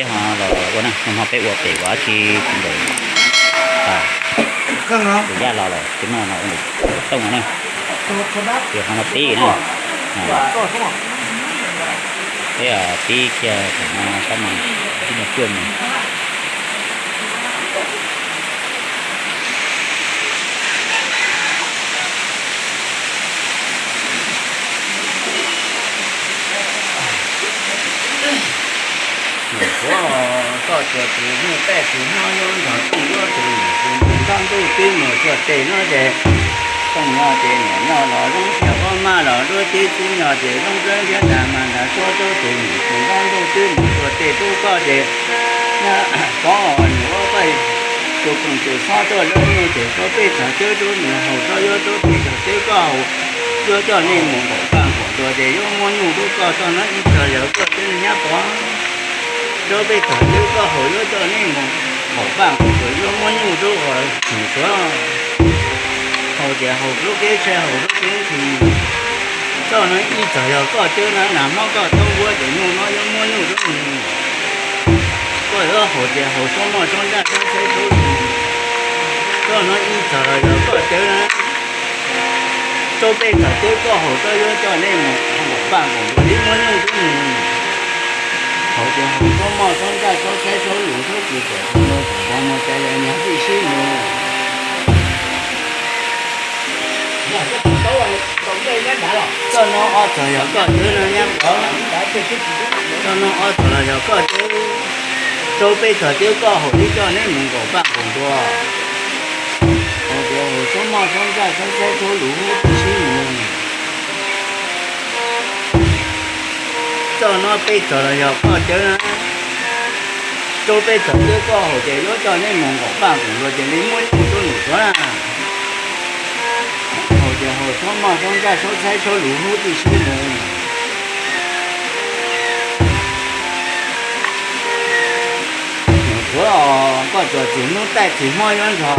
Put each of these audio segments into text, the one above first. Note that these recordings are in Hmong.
Los ua na, nag hmo peb ua pem ua tsi ntawm tus yaj los lawm, tsis noj no ua ntawm tooj no na, ces qhov no pib na. Peb pib kiag tam no tab mas pib no cuaj mus. Nyuam qhuav koj tsuas tsis hnub taj tsis hmo yuav nrog tooj yuav tus niam tus nus nrog ntuj twb mus txhua tes no ces tooj nyob ces niam nyob los zoo siab ob mab los dua tib txwv nyob ces zoo siab nrhiav ntas mas nrhiav suab rau tus niam tus nrog ntuj twb mus txhua tes rau koj ces pov niam ua paj tus koom tus xob tuaj lawm no ces rau peb txog cawb rau nws haus rau yuav rau peb txog cawb koj haus yuav coj nej mus nkaum paj nkaum ntua ces yuav muab nyuj rau koj txoj no ib txog yog koj cawb nyab pov rau peb txog cawb koj haus yuav coj nej mus nkaum paj nkaum ntua yuav muab nyuj rau ua nws suav haus ces haus rau kev tshais haus rau kev ntxhw txoj no ib txog yog koj cawb na nas mob koj taub vuab ces nyuj no yuav muab nyuj rau nws koj yuav haus ces haus suab moj suab ntaj suab txhaib suab lus txoj no ib txog los yog koj cawb na rau peb txog cawb koj haus rau yuav coj nej mus nkaum paj nkaum ntua li muab nyuj rau nws haus ces haus suab moj suab ntaj suab txhaib suab lus suab kis pom tus no pov mus cas yog nyag tij sib mus txoj no ob txog yog koj cawb na nyab pov txoj no ob txog los yog koj cawb rau peb txog cawb koj haus li coj neb mus nkaum paj nkaum ntua haus ces haus suab moj suab ntaj suab txhaib suab lus huab tib sib mus txoj no peb txog los yog koj cawb na rau peb txog cawb koj haus ces yuav coj neb mus nkaum paj nkaum ntua ces li muab nyuj rau nws suav na haus ces haus suab moj suab ntaj suab txhaib suab lus huab tib sib mus Nyuam qhuav koj tsuas tsis hnub taj tsis hmo yuav nrog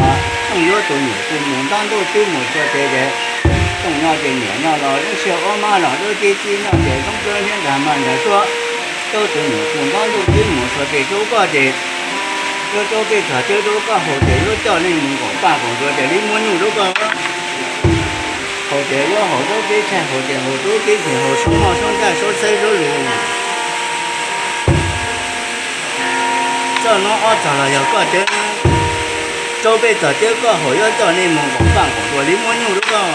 tooj yuav tus niam tus nus nrog ntuj twb mus txhua tes ces tooj nyob ces niam nyob los zoo siab ob mab los dua tib txwv nyob ces zoo siab nrhiav ntas mas nrhiav suab rau tus niam tus nrog ntuj twb mus txhua tes rau koj ces yuav rau peb txog cawb rau koj haus ces yuav coj nej mus nkaum paj nkaum ntua ces li muab nyuj rau koj haus ces yuav haus rau kev tshais haus ces haus rau kev ntxhw haus suab moj suab ntaj suab txhaib suab lus txoj no ob txog los yog koj cawb na rau peb txog cawb koj haus yuav coj nej mus nkaum paj nkaum ntua li muab nyuj rau koj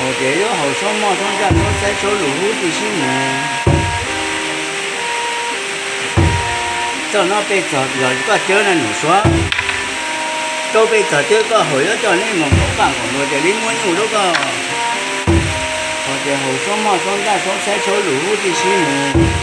haus ces yuav haus suab moj suab ntaj suab txhaib suab lus huab tib sib mus txoj no peb txog yog koj cawb na nws suav rau peb txog cawb koj haus yuav coj neb mus nkaum paj nkaum ntua ces li muab nyuj rau koj haus ces haus suab moj suab ntaj suab txhaib suab lus huab tib sib mus